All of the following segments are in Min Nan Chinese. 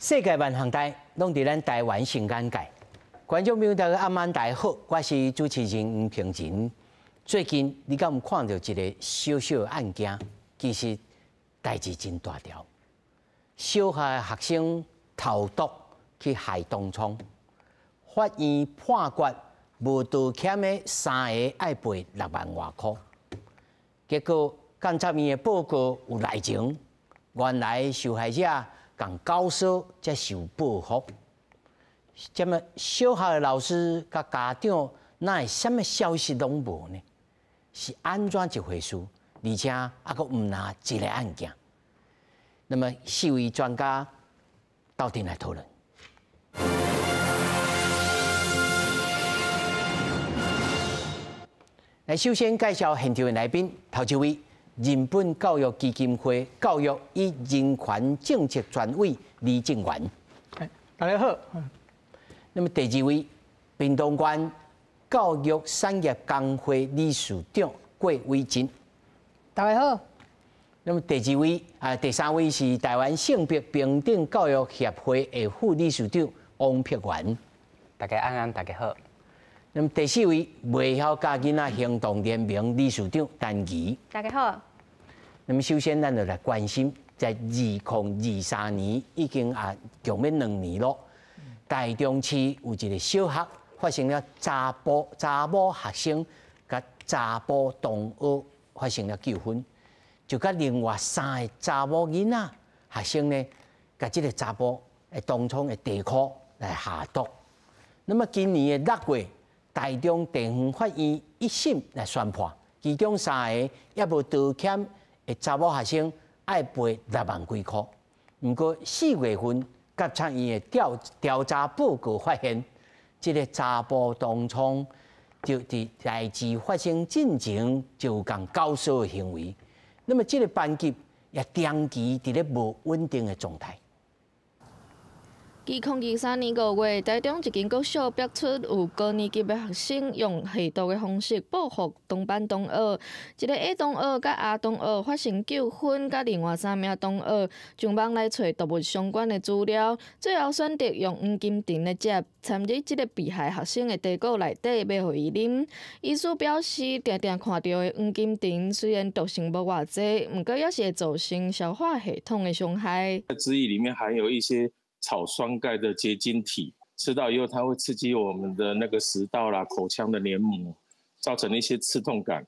世界萬項代，攏佇咱台灣新眼界。觀眾朋友大家暗晚大家好，我是主持人吳平仁。最近你敢有看到一個小小的案件？其實代誌真大條。小學學生投毒去害同窗，法院判決無道歉的三个愛賠六萬外箍。結果檢察院的報告有內情，原來受害者共教唆才受報復。這麼小學的老師佮家長，哪會啥物消息攏無呢？是按怎一回事？而且猶閣毋若一個案件。那麼四位專家鬥陣來討論。來，首先介紹現場的來賓，頭一位，人本教育基金會教育與人權政策專委李正元。大家好。那麼第二位，屏東縣教育產業工會理事長郭偉珍。大家好。那麼第二位啊，第三位是台灣性別平等教育協會的副理事長王碧元。大家安安，大家好。那麼第四位，袂曉教囡仔行動聯盟理事長陳儀。大家好。那麼首先，咱就來關心，在2023年已經啊，將欲2年咯。台中市有一個小學發生了查埔查某學生佮查埔同學發生了糾紛，就佮另外三个查某囡仔學生呢，共這個查埔的同窗的地褲來下毒。那麼今年的6月，台中地方法院一審來宣判，其中三个猶無道歉的查某學生愛賠6萬幾箍。毋過4月份，檢察院的調查報告發現，這個查埔同窗就佇代誌發生進前就有共教唆的行為。那麼這個班級也長期佇咧無穩定的狀態。2023年5月，台中一間國小爆出有高年級的學生用下毒的方式報復同班同學，一個 A 同學佮阿同學發生糾紛，佮另外三名同學上網來揣毒物相關的資料，最後選擇用黃金藤來食，摻佇這個被害學生的茶果內底，欲予伊啉。醫師表示，定定看著的黃金藤雖然毒性無偌濟，毋過猶是會造成消化系統的傷害。汁液裡面含有一些草酸鈣的結晶體，吃到以後，它會刺激我們的那個食道啦、口腔的黏膜，造成一些刺痛感，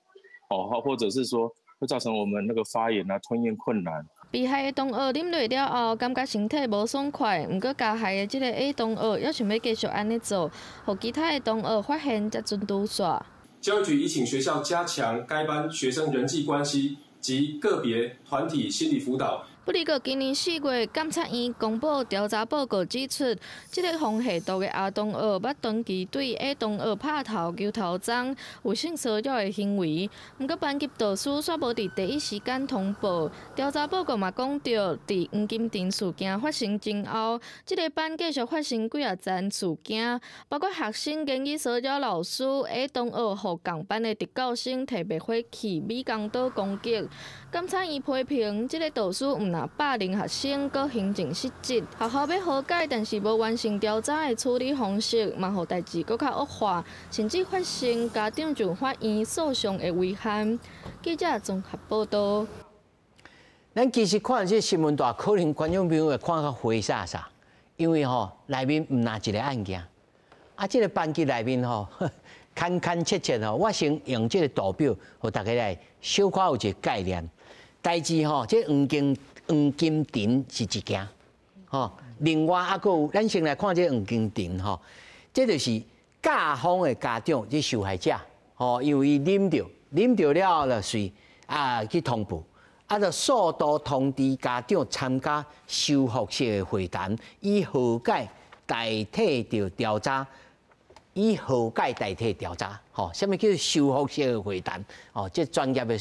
哦，或者是說會造成我們那個發炎啊、吞嚥困難。被害的同學啉落了後，感覺身體無爽快，毋過加害的這個 A 同學猶想欲繼續按呢做，予其他的同學發現才準拄煞。教育局已請學校加強該班學生人際關係及個別團體心理輔導。不過，今年4月，檢察院公布調查報告指出，這個予下毒的阿同學捌長期對 A 同學拍頭、揪頭鬃，有性騷擾的行為。毋過班級導師煞無佇第一時間通報。調查報告嘛講著，佇黃金藤事件發生前後，這個班繼續發生幾仔樁事件，包括學生言語騷擾老師，A 同學予仝班的特教生提滅火器、美工刀攻擊。檢察院批評這個導師毋但霸凌學生，閣行政失職。學校欲和解，但是無完成調查的處理方式，嘛予代誌閣較惡化，甚至發生家長上法院訴訟的危險。記者綜合報道。咱其實看這新聞大，可能觀眾朋友會看較花煞煞，因為吼內面毋若一個案件，啊，這個班級內面吼牽牽切切吼，我先用這個圖表，予大家來小可有一個概念。代誌吼，這黃金藤是一件，吼。另外猶閣有，咱先來看這黃金藤吼，這就是甲方的家長，這受害者，吼，因為伊啉著，啉著了後就隨啊去通報，啊，就數度通知家長參加修復式的會談，以和解代替著調查，以和解代替調查，吼，啥物叫做修復式的會談？哦，這專業的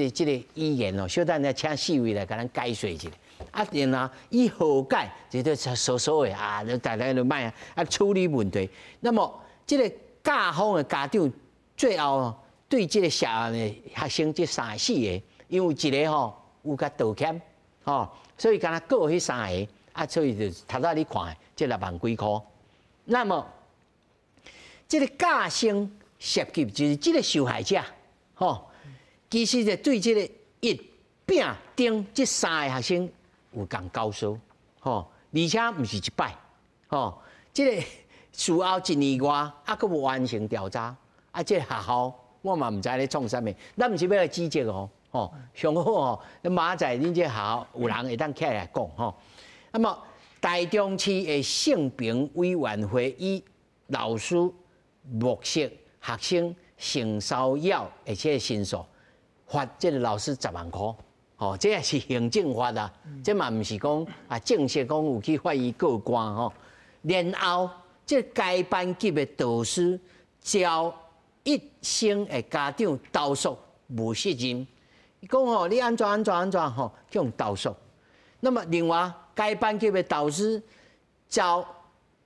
這個語言哦，小等下請四位來共咱解說一下。啊，然後以和解，這個說說的啊，大家就莫啊處理問題。那麼這個甲方的家長最後對這個涉案的學生這三四個，因為一個吼有共道歉，吼，所以敢若告彼三個，啊，所以就頭仔你看的這6萬幾箍。那麼這個教生涉及就是這個受害者，吼，其實就對這個乙、丙、丁這三个學生有共教唆，吼，而且毋是一擺，吼，這個事後一年外，啊，閣無完成調查，啊，這個學校我嘛毋知咧創啥物，咱毋是欲來指責哦，吼，上好吼，明仔載恁這學校有人會當起來講吼。那麼台中市的性平委員會以老師漠視學生性騷擾的這個申訴，罰這個老師10萬箍，吼，這也是行政罰啊，這嘛毋是講啊正式講有去法院告官吼。然後，這該班級的導師遭乙生的家長投訴無信任，伊講吼，你按怎按怎按怎吼，去予投訴。那麼另外，該班級的導師遭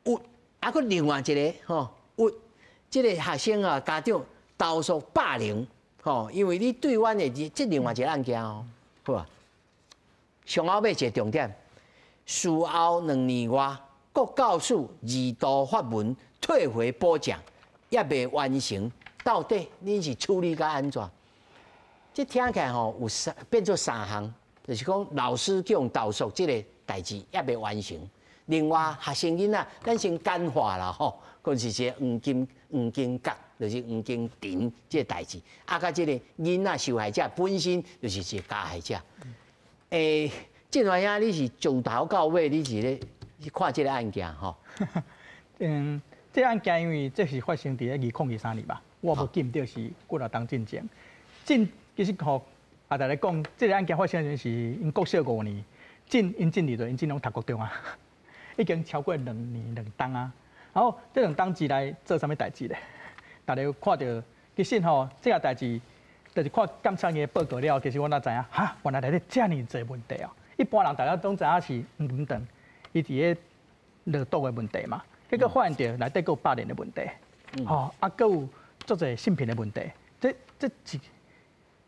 有啊，閣另外一個吼，有這個學生啊家長投訴霸凌，吼，因為你對阮的這另外一個案件哦，好啊。上後尾一個重點，事後2年外，國教署二度發文退回補正，猶未完成，到底恁是處理甲按怎？這聽起來吼有三變做三項，就是講老師去予投訴這個代誌猶未完成。另外學生囡仔，咱先簡化啦吼，講是一個黃金角，就是黃金田這個代誌，啊，佮這個囡仔受害者本身就是一個加害者。欸，鄭傳兄，你是從頭到尾你是咧看這個案件吼？嗯，這個案件因為這是發生佇咧2023年吧，我無記毋著是幾若冬進前。進其實吼，啊，大家講，這個案件發生的時陣是𪜶國小五年，進𪜶進入就𪜶進攏讀國中啊，已經超過2年2冬啊。然後這2冬之內做啥物代誌咧？大家有看著，其實吼，這個代誌就是看檢察院的報告了，其實我哪知影，哈，原來內底遮爾濟問題哦。一般人大家攏知影是黃金長，伊佇咧落毒的問題嘛，結果發現著內底閣有霸凌的問題，吼，啊，閣有足濟性平的問題，這這是。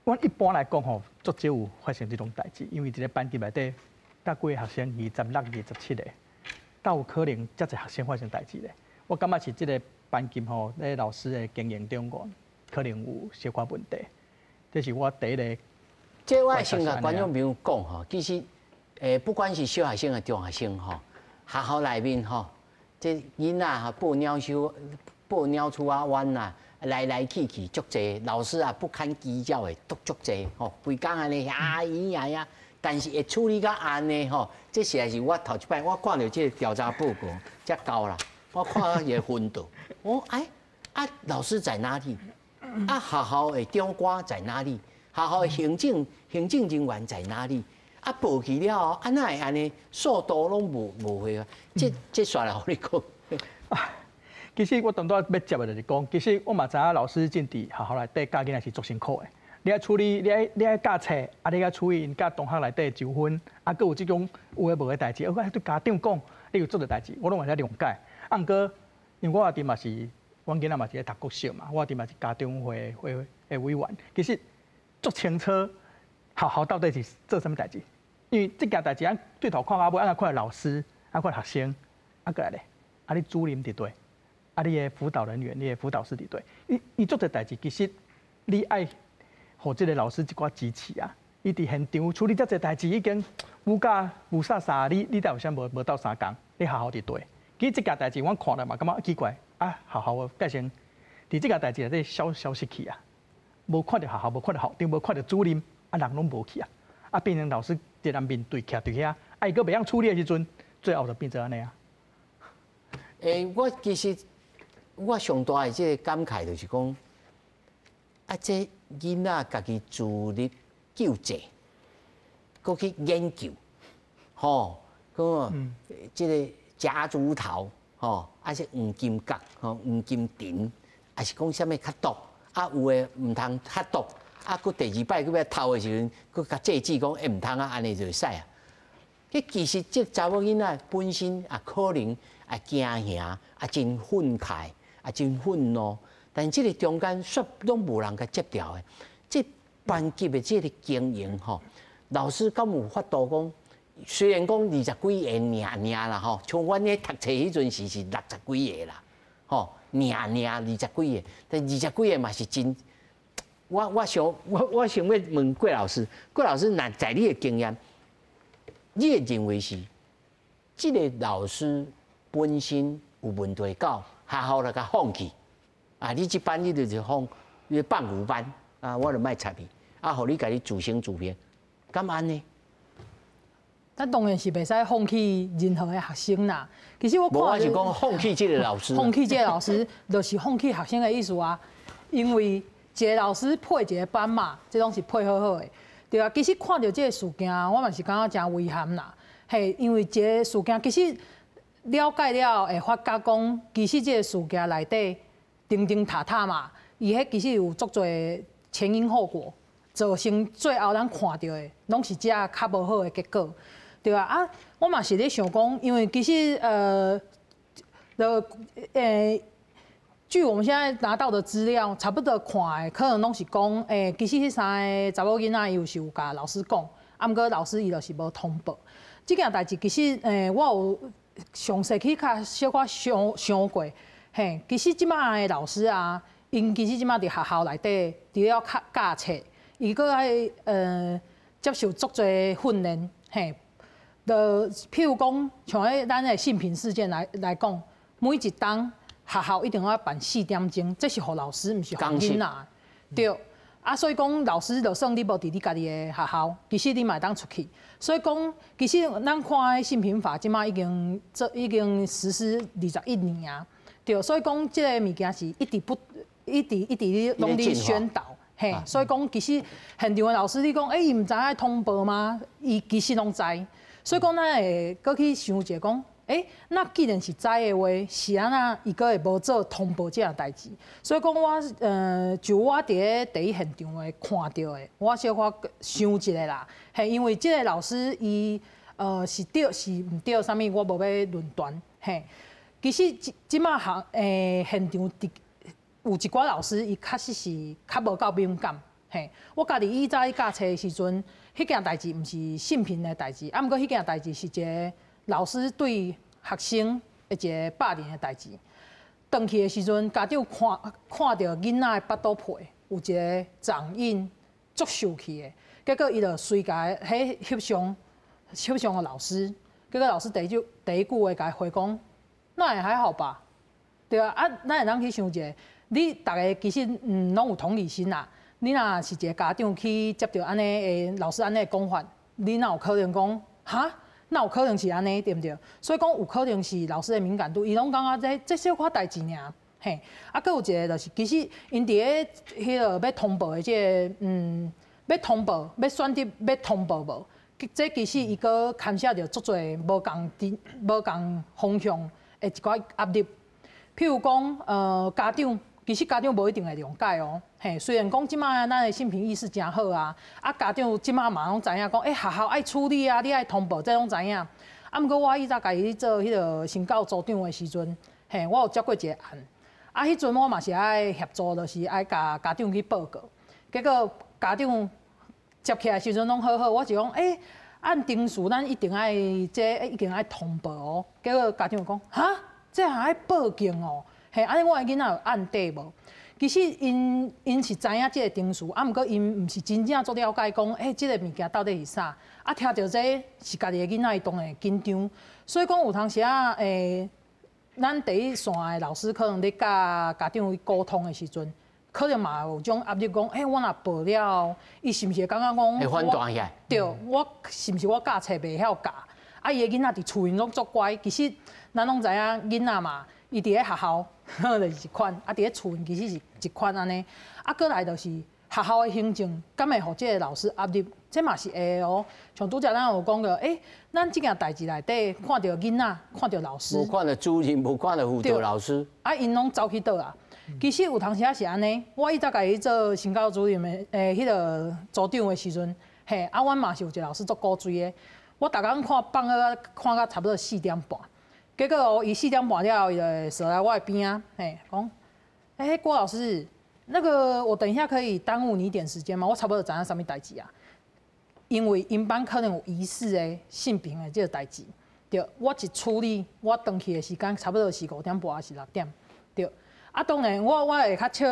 阮一般來講吼，足少有發生這種代誌，因為一個班級內底，才幾个學生，26、27個，哪有可能遮濟學生發生代誌咧？我感覺是這個班級吼，咧老師的經營中，可能有小可問題。這是我第一个。這我先共觀眾朋友講吼，其實，不管是小學生抑中學生吼，學校內面吼，這囡仔吼報鳥獸、報鳥鼠仔灣啦。來來去去足濟，老師啊不堪其擾的都足濟吼，規工按呢啊咿呀呀，但是會處理甲按呢吼，這實在是我頭一擺我看著這個調查報告才夠啦，我看到會昏倒。我哎啊，老師在哪裡？啊，學校的長官在哪裡？學校的行政人員在哪裡？啊，報去了後，啊哪會按呢？速度攏無無回啊？這這煞來予你講。其實我當初欲接的就是講，其實我嘛知影老師進佇學校內底教囡仔是足辛苦的。你愛處理，你愛教冊，啊，你愛處理𪜶佮同學內底糾紛，啊，閣有這種有的無的代誌，啊，對家長講，你有足濟代誌，我攏會使諒解。啊，毋過，因為我阿弟嘛是，阮囡仔嘛是咧讀國小嘛，我阿弟嘛是家長會的委員，其實足清楚學校到底是做啥物代誌，因為這件代誌，咱對頭看到尾，按看老師，按看學生，啊，閣來咧，啊，你主任佇佗？啊，你的輔導人員，你的輔導師佇佗？伊伊做這代誌，其實你愛予這个老師一寡支持啊。伊佇現場處理遮濟代誌，已經烏甲霧煞煞，你你有啥無無鬥相共？你學校佇佗？其實這件代誌，阮看了嘛，感覺奇怪啊！學校的變成佇這件代誌內底消失去啊，無看著學校，無看著校長，無看著主任，啊人攏無去啊，啊變成老師一人面對徛佇遐，啊伊閣袂曉處理的時陣，最後就變做按呢啊。欸，我其實我上大的這個感慨就是講，啊，這囡仔家己自力救濟，閣去研究，吼，講這個夾竹桃，吼，還是黃金角，吼，黃金藤，還是講啥物較毒，啊，有的毋通較毒，啊，閣第二擺閣欲偷的時陣，閣共制止講，欸，毋通啊，按呢就會使啊。這其實這查某囡仔本身也可能也驚嚇，啊，真憤慨，啊，真憤怒，但這個中間煞攏無人共接牢的。這班級的這個經營吼，老師敢有法度講，雖然講二十幾個爾爾啦吼，像阮咧讀冊彼陣時是六十幾個啦，吼，爾爾二十幾個，但二十幾個嘛是真。我想欲問郭老師，郭老師，若在你的經驗，你會認為是這个老師本身有問題，到學校來共放棄？啊，你這班你就是放，你放牛班啊，我就莫插你，啊，予你家己自生自滅，敢按呢？咱當然是袂使放棄任何的學生啦。其實我看，我是講放棄這个老師，放棄這个老師，就是放棄學生的意思啊。因為一个老師配一个班嘛，這攏是配好好的，對啊。其實看著這个事件，我嘛是感覺誠遺憾啦。嘿，因為這个事件其實了解了會發覺講，其實這个事件內底釘釘塔塔嘛，伊彼其實有足濟前因後果，造成最後咱看著的，攏是這較無好的結果。對啊，啊，我嘛是咧想講，因為其實就據我們現在拿到的資料，差不多看的可能攏是講，其實彼三个查某囡仔伊有是有共老師講，啊，毋過老師伊就是無通報。這件代誌其實，我有詳細去較小可想想過，嘿，其實這馬的老師啊，𪜶其實這馬佇學校內底除了教教冊，伊閣愛接受足濟訓練，嘿。就譬如講，像彼咱的性平事件來講，每一冬學校一定要辦四點鐘，這是予老師，毋是予囡仔。對，啊，所以講老師就算你無佇你家己的學校，其實你嘛會當出去。所以講，其實咱看性平法這馬已經做已經實施21年啊。對，所以講這个物件是一直不一直一直咧攏咧宣導。嘿，所以講其實現場的老師你講，欸，伊毋知愛通報嗎？伊其實攏知。所以講，咱會閣去想一下，講，欸，那既然是知的話，是按怎伊閣會無做通報這項代誌？所以講，我就我佇咧第一現場的看著的，我小可想一下啦。嘿，因為這个老師伊是對是毋對，啥物我無欲論斷。嘿，其實這這馬行現場佇有一寡老師，伊確實是較無夠敏感。嘿，我家己以早教冊的時陣，彼件代誌毋是性平的代誌，啊，毋過彼件代誌是一个老師對學生的一个霸凌的代誌。轉去的時陣，家長看看著囡仔的腹肚皮有一个掌印，足受氣的。結果伊就隨共彼翕相，翕相予老師。結果老師第一句話共伊回講，那也還好吧？對啊，啊，咱會當去想一下，你逐个其實攏有同理心啦。你若是一个家長去接著按呢的老師按呢的講法，你哪有可能講哈？哪有可能是按呢，對毋對？所以講有可能是老師的敏感度，伊攏感覺這小可代誌爾，嘿。啊，閣有一個就是，其實𪜶佇咧彼个欲通報的這个，欲通報，欲選擇欲通報無？這其實伊閣牽涉著足濟無仝無仝方向的一寡壓力。譬如講，家長。其實家長無一定會諒解哦，嘿，雖然講這馬咱的性平意識誠好啊，啊家長這馬嘛攏知影講，欸，學校愛處理啊，你愛通報，這攏知影。啊，毋過我以早家己咧做彼个身教組長的時陣，嘿，我有接過一个案，啊，彼陣我嘛是愛協助，就是愛共家長去報告。結果家長接起來時陣攏好好，我就講，欸，按程序咱一定愛這一定愛通報哦。結果家長講，哈，這還愛報警哦？嘿，按呢我的囡仔有案底無？其實𪜶𪜶是知影這个程序，啊，毋過𪜶毋是真正足了解講，欸，這个物件到底是啥？啊，聽著這是家己的囡仔，伊當然會緊張。所以講有當時仔，咱第一線的老師可能咧共家長去溝通的時陣，可能嘛有種壓力，講，欸，我若報了，伊是毋是會感覺講？會反彈起來。對，我是毋是我教冊袂曉教？啊，伊的囡仔佇厝𪜶攏足乖，其實咱攏知影囡仔嘛，伊佇咧學校就是一款，啊，佇咧厝其實是一款按呢。啊，閣來就是學校的行政，敢會予這个老師壓力？這嘛是會的哦。像拄才咱有講著，欸，咱這件代誌內底看著囡仔，看著老師，無看著主任，無看著輔導老師，啊，𪜶攏走去佗啊？其實有當時仔是按呢，我以早家己做身教主任的，彼个組長的時陣，嘿，啊，阮嘛是有一个老師足古錐的，我逐工看放學看到差不多四點半。結果哦，伊四點半了後，伊就踅來我的邊仔，嘿，講，欸，郭老師，那個我等一下可以耽誤你一點時間嗎？我差不多知影啥物代誌啊。因為𪜶班可能有疑似的性平的這個代誌，對，我一處理，我轉去的時間差不多是5點半抑是6點，對。啊，當然我會較笑，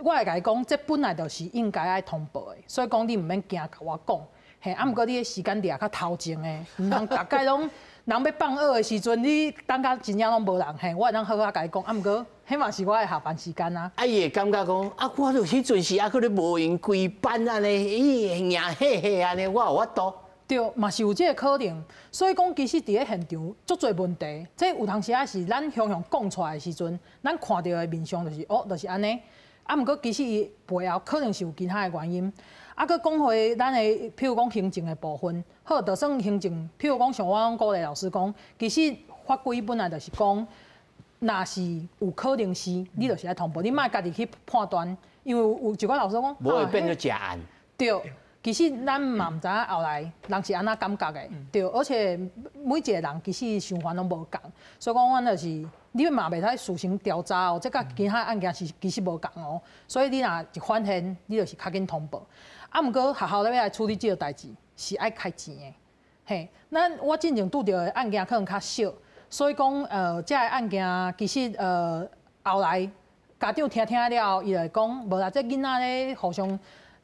我會共伊講，這本來就是應該愛通報的，所以講你毋免驚共我講，嘿，啊，毋過你的時間掠較頭前的，毋通逐擺攏人欲放學的時陣，你等甲真正攏無人，嘿，我會當好好共伊講，啊，毋過彼嘛是我的下班時間啊。啊，伊會感覺講，啊，我著彼陣時啊，閣咧無閒規班按呢，伊會硬嘿嘿按呢，我有法度。對，嘛是有這個可能，所以講其實佇咧現場足濟問題，這有當時仔是咱雄雄講出來的時陣，咱看著的面相就是哦，就是按呢。啊，毋過其實伊背後可能是有其他的原因。啊，閣講回咱的，譬如講行政的部分，好，就算行政，譬如講像我攏鼓勵老師講，其實法規本來就是講，若是有可能是，你就是愛通報，你莫家己去判斷，因為有一寡老師講，無會變做假案。對。其實咱嘛毋知影後來人是按怎感覺的，對，而且每一個人其實想法攏無仝，所以講阮就是你嘛袂使事先調查哦，這佮其他案件是其實無仝哦，所以你若一發現，你就是較緊通報。啊，毋過學校咧欲來處理這個代誌是愛開錢的，嘿，咱我進前拄著的案件可能較少，所以講這个案件其實後來家長聽聽了後，伊就會講無啦，這囡仔咧互相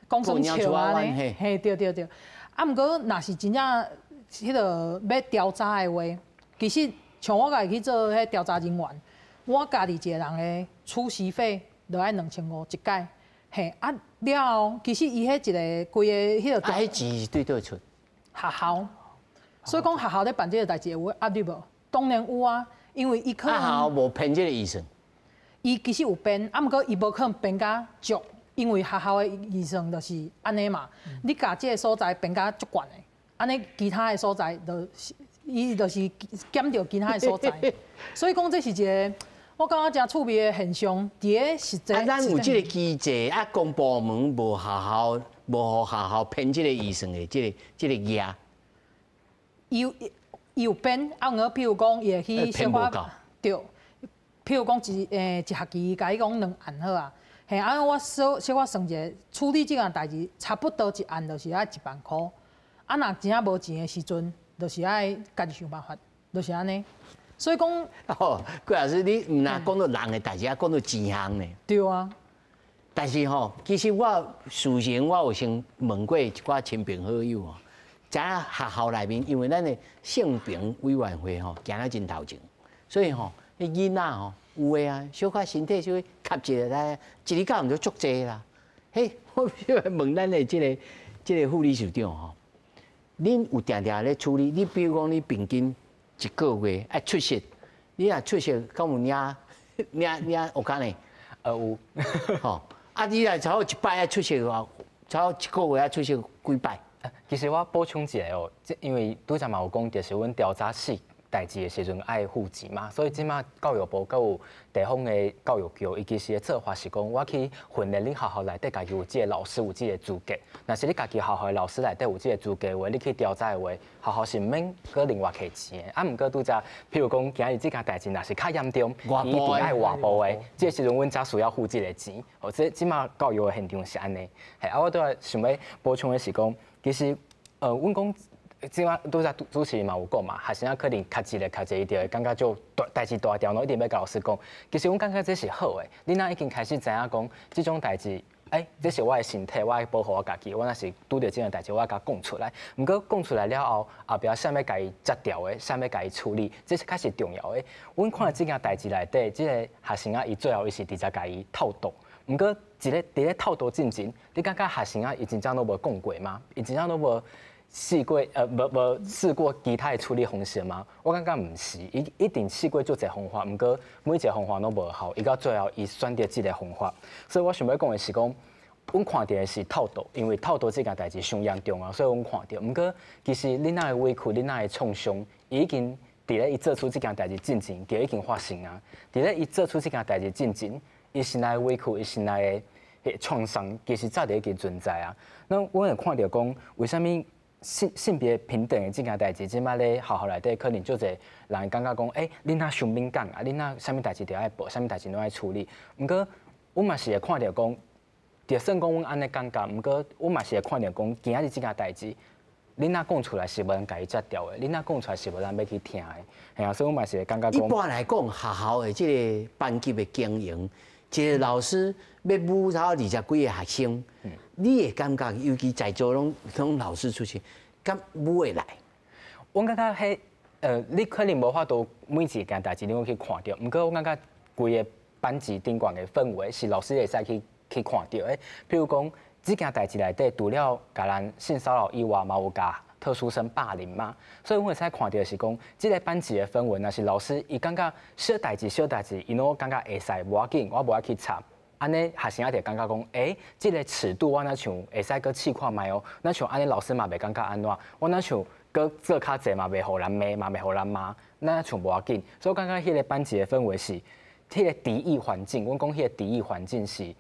講耍笑按呢，嘿，對對對。啊，毋過若是真正彼个欲調查的話，其實像我家己去做彼調查人員，我家己一個人的出席費就愛2500一擺，嘿，啊了後，其實伊彼一个規个彼个，啊，彼錢是對佗出？學校，所以講學校咧辦這個代誌會有壓力無？當然有啊，因為伊可能學校無編這個預算，伊其實有編，啊，毋過伊無可能編甲足。因為學校的預算就是按呢嘛，你共這个所在編甲足懸的，按呢其他的所在就是伊就是減著其他的所在，所以講這是一个我感覺誠趣味的現象。佇咧實際，啊，咱有這个機制，啊，公部門無學校，無予學校編這个預算的這个這个額。伊有伊有編，啊，毋過譬如講，伊會去小可對，譬如講一一學期共伊講兩案好啊。嘿，啊，我小小可算一下，處理這件代誌，差不多一案就是愛1萬箍。啊，若真正無錢的時陣，就是愛家己想辦法，就是按呢。所以講，哦，郭老師，你毋但講著人的代誌，還講著錢項呢。對啊。但是吼，其實我事前我有先問過一寡親朋好友吼，知影學校內面，因為咱的性平委員會吼行得真頭前，所以吼，彼囡仔吼。有的啊，小可身體小可磕一下來，一日到晚就足濟啦。嘿，我問咱的這个這个副理事長吼，恁有定定咧處理？你比如講，你平均一個月愛出席，你若出席，敢有領領領學卡呢？有。吼，啊，你若差不多一擺愛出席的話，差不多一個月愛出席幾擺？其實我補充一下哦，這因為拄才嘛有講，就是阮調查室。代誌的時陣愛付錢嘛，所以這馬教育部閣有地方的教育局，伊其實的做法是講，我去訓練恁學校內底家己有這个老師有這个資格。若是你家己學校的老師內底有這个資格的話，你去調查的話，學校是毋免閣另外提錢的。啊，毋過拄才，譬如講今日這件代誌若是較嚴重，伊一定愛外部的，這个時陣阮才需要付這个錢。哦，這這馬教育的現場是按呢。嘿，啊，我拄才想欲補充的是講，其實，阮講。這馬拄才主持人嘛有講嘛，學生仔可能磕一下磕一下，伊就會感覺就大代誌大條，攏一定欲共老師講。其實阮感覺這是好的，恁若已經開始知影講這種代誌，欸，這是我的身體，我愛保護我家己。我若是拄著這種代誌，我愛共講出來。毋過講出來了後，後壁啥物共伊接調的，啥物共伊處理，這是較是重要的。阮看這件代誌內底，這个學生仔伊最後伊是直接共伊透毒。毋過，一个佇咧透毒進前，你感覺學生仔伊真正攏無講過嗎？伊真正攏無試過，無無試過其他的處理方式嗎？我感覺毋是，伊一定試過足濟方法，毋過每一个方法攏無效，伊到最後伊選擇這个方法。所以我想欲講的是講，阮看著的是透毒，因為透毒這件代誌傷嚴重啊，所以阮看著。毋過其實囡仔的委屈、囡仔的創傷，已經佇咧伊做出這件代誌進前就已經發生啊。佇咧伊做出這件代誌進前，伊心內的委屈、伊心內的創傷，其實早就已經存在啊。那阮會看著講，為啥物？性性別平等的這件代誌，這馬咧學校內底可能足濟人感覺講，欸，恁若傷敏感啊，恁若啥物代誌著愛報，啥物代誌攏愛處理。毋過，阮嘛是會看著講，就算講阮按呢感覺，毋過阮嘛是會看著講，今仔日這件代誌，你若講出來是無人共伊接著的，你若講出來是無人欲去聽的，嘿啊，所以我嘛是會感覺講。一般來講，學校的這个班級的經營，一个老師欲舞頭二十幾個學生，你會感覺，尤其在座攏攏老師出身，敢舞會來？我感覺彼，你可能無法度每一件代誌你攏去看著，毋過我感覺規个班級頂懸的氛圍是老師會使去看著的。譬如講，這件代誌內底，除了共人性騷擾以外，嘛有共特殊生霸凌嘛，所以阮會使看著是講，這个班級的氛圍，若是老師伊感覺小代誌小代誌，伊攏感覺會使無要緊，我無愛去插。按呢學生仔就感覺講，欸，這个尺度我若像會使閣試看覓哦，若像按呢老師嘛袂感覺按怎，我若像閣做較濟嘛袂予人罵，嘛袂予人罵，若像無要緊。所以我感覺彼个班級的氛圍是，彼个敵意環境，阮講彼个敵意環境是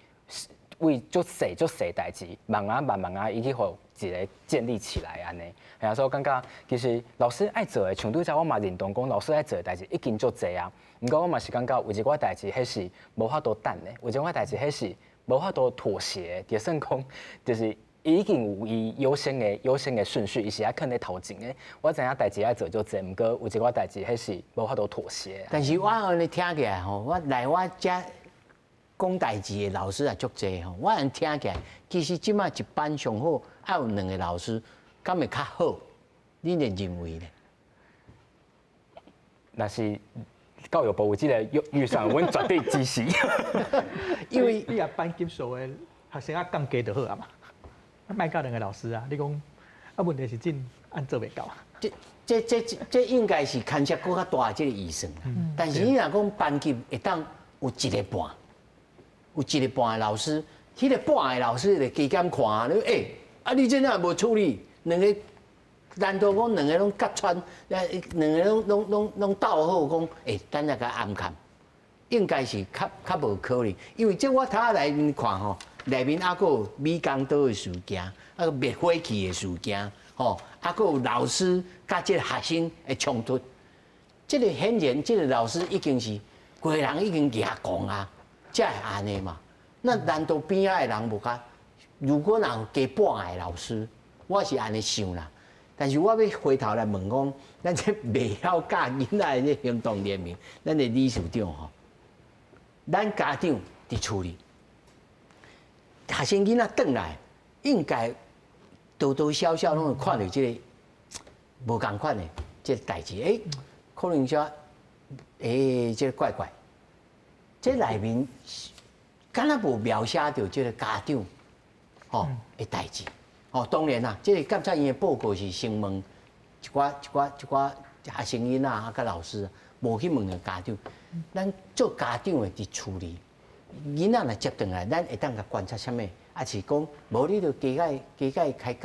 為足細足細代誌，慢慢慢慢仔，伊去予一个建立起來按呢。嘿啊，所以我感覺其實老師愛做的，像拄才我嘛認同講，老師愛做的代誌已經足濟啊。毋過我嘛是感覺有一寡代誌，彼是無法度等的；有一寡代誌，彼是無法度妥協的。就算講，就是已經有伊優先的順序，伊是愛囥佇頭前的。我知影代誌愛做足濟，毋過有一寡代誌，彼是無法度妥協。但是我按呢聽起來吼，我來我遮講代誌的老師也足濟吼，我按呢聽起來，其實這擺一班上好愛有兩个老師，敢會較好？恁會認為呢？若是教育部有這个預算，阮絕對支持。因為你若班級數的學生仔降低就好啊嘛，莫教兩个老師啊，你講啊問題是真按做袂到啊。這應該是牽涉閣較大這个預算。但是你若講班級會當有一个半，有一个半的老師，彼个半的老師會加減看，你欸，啊你這哪無處理？兩个難道講兩个攏結川，兩个攏鬥好講，欸，等下共暗崁，應該是較較無可能，因為這我頭內面看吼，內面猶閣有美工刀的事件，啊閣滅火器的事件，吼，啊閣有老師佮這个學生的衝突，這个顯然這个老師已經是規人已經舉講啊，才會按呢嘛。那難道邊仔的人無較？如果若有加半个老師，我是按呢想啦。但是我欲回頭來問講，咱這袂曉教囡仔的這行動聯盟，咱的理事長吼，咱家長佇厝裡，學生囡仔轉來，應該多多少少攏會看著這个無仝款的這个代誌，欸，可能說，欸，這个怪怪，這內面敢若無描寫著這个家長吼的代誌。哦，當然啦，這个監察院的報告是先問一寡一寡一寡學生囡仔啊，佮老師，無去問著家長。咱做家長的佇厝裡，囡仔若接轉來，咱會當共觀察啥物？抑是講無你著加共加共開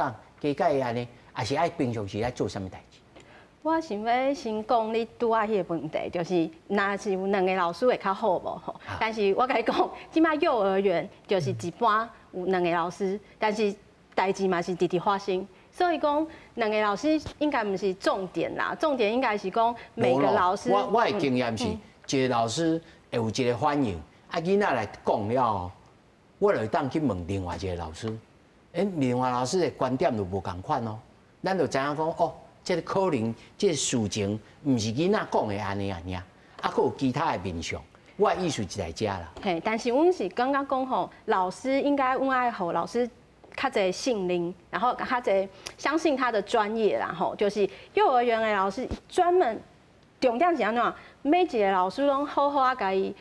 講，加共按呢，抑是愛平常時愛做啥物代誌？我想欲先講你拄仔彼个問題，就是若是有兩个老師會較好無吼？但是我共你講，這擺幼兒園就是一班有兩个老師，但是代誌嘛是直直發生，所以講兩个老師應該毋是重點啦，重點應該是講每個老師。我的經驗是，一个老師會有一个反應，啊囡仔來講了後，我就會當去問另外一个老師，欸，另外老師的觀點就無仝款哦，咱就知影講哦，這个可能這个事情毋是囡仔講的按呢按呢，啊，閣有其他的面向。我的意思就佇遮啦。嘿，但是阮是感覺講吼，老師應該阮愛予老師較濟信任，然後較濟相信他的專業啦吼，就是幼兒園的老師專門重點是按怎？每一个老師攏好好啊，共伊